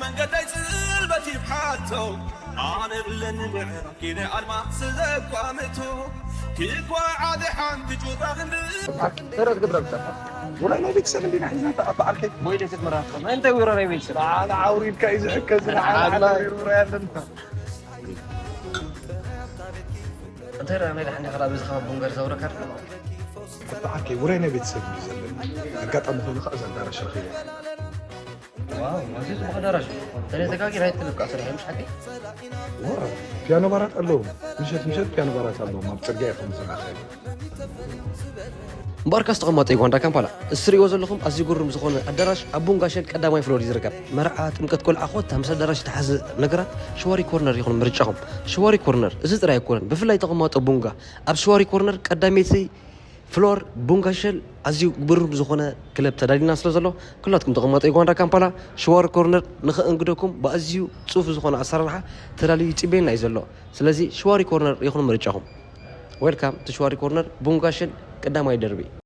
መንገደይ ጽልመት ይብሓቶ ኣነ ብለኒ ምዕራፍ ኪነ ኣድማስ ዘቋምቶ ክጓዓደ ሓንቲ ጩራ ክንዲ ተረት ግብረ ብጠፋ ወላ ናይ ቤተሰብ እንዲና ሒዝና ተቐባዓልከ ወይ ደስ ምራፍ እንታይ ወሮ ናይ ቤተሰብ ኣነ ዓውሪድካ እዩ ዝሕከዝ ዓብላ- ሮ ያለንታ እንታይ ራ ናይ ሓንዲ ከላ ብዝኻ ቡንገር ዘውረካ ተበዓልከ ውራይ ናይ ቤተሰብ እዩ ዘለኒ ኣጋጣሚ ኮይኑ ከዓ እዛ ኣዳራሽ ረኺበ ዋው እዚ ጽቡቕ ኣዳራሽ እዩ። ተለይ ተጋጊ ናይ ትልብቃ ስራሕ እዩ፣ ምሽ ሓቂ? ዋ ፒያኖ ባራት ኣለዎም ምሸት ምሸት ፒያኖ ባራት ኣለዎም ኣብ ፅርጊያ ይኹም ዝረኸ እምበኣርካ ዝተቐመጠ ዩጋንዳ ካምፓላ እዚ ትርእይዎ ዘለኹም ኣዝዩ ግሩም ዝኾነ ኣዳራሽ ኣብ ቡንጋሸል ቀዳማይ ፍሎር እዩ ዝርከብ። መርዓ፣ ጥምቀት ቆልዓ ኮታ ምስ ኣዳራሽ ዝተሓዘ ነገራት ሸዋሪ ኮርነር ይኹን ምርጫኹም። ሸዋሪ ኮርነር እዚ ጥራይ ኣይኮነን፣ ብፍላይ ተቐማጦ ቡንጋ ኣብ ሸዋሪ ኮርነር ቀዳመይቲ ፍሎር ቡንጋሸል ኣዝዩ ግሩም ዝኾነ ክለብ ተዳሊና ስለ ዘሎ ኩላትኩም ተቐማጦ ዩጋንዳ ካምፓላ ሸዋሪ ኮርነር ንኸእንግደኩም ብኣዝዩ ጽፉፍ ዝኾነ ኣሰራርሓ ተዳልዩ ይጽበየና እዩ ዘሎ። ስለዚ ሸዋሪ ኮርነር ይኹን ምርጫኹም። Welcome to ሸዋሪ ኮርነር ቡንጋሸል ቀዳማይ ደርቢ።